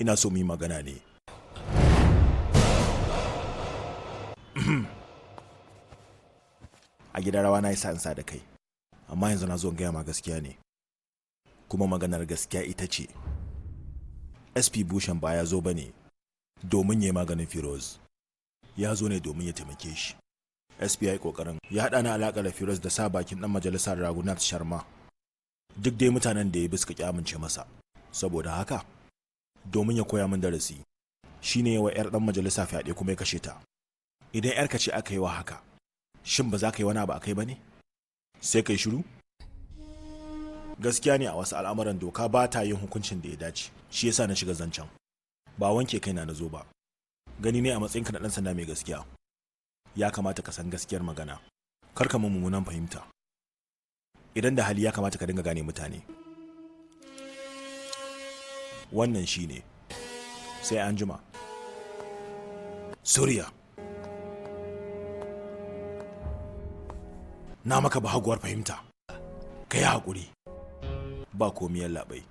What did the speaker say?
Ina so mu yi magana ne. A gidan rawa na yi sa'insa da kai, amma yanzu na zo in gaya ma gaskiya ne. Kuma maganar gaskiya ita ce, SP Bushan ba ya zo ba ne domin ya yi maganin Firoz. Ya zo ne domin ya taimake shi. SP ya yi kokarin ya haɗa ni alaƙa da Firoz da sa bakin ɗan majalisar Raghunath Sharma. Duk dai mutanen da ya bi suka ƙi amince masa. Saboda haka, domin ya koya min darasi, shi ne wa 'yar ɗan majalisa fyaɗe kuma ya kashe ta. Idan 'yarka ce aka yi wa haka, shin ba za ka yi wani abu a kai ba ne? Sai ka yi shiru? Gaskiya ne a wasu al'amuran doka ba ta yin hukuncin da ya dace, shi yasa na shiga zancen. Ba wanke kaina na zo ba. Gani ne a matsayinka na ɗan sanda mai gaskiya. Ya kamata ka san gaskiyar magana. Kar ka mun mummunan fahimta. Idan da hali ya kamata ka dinga gane mutane. Wannan shi ne. Sai an jima. Suriya. Na maka bahaguwar fahimta. Ka yi haƙuri. Ba komi yallaɓai.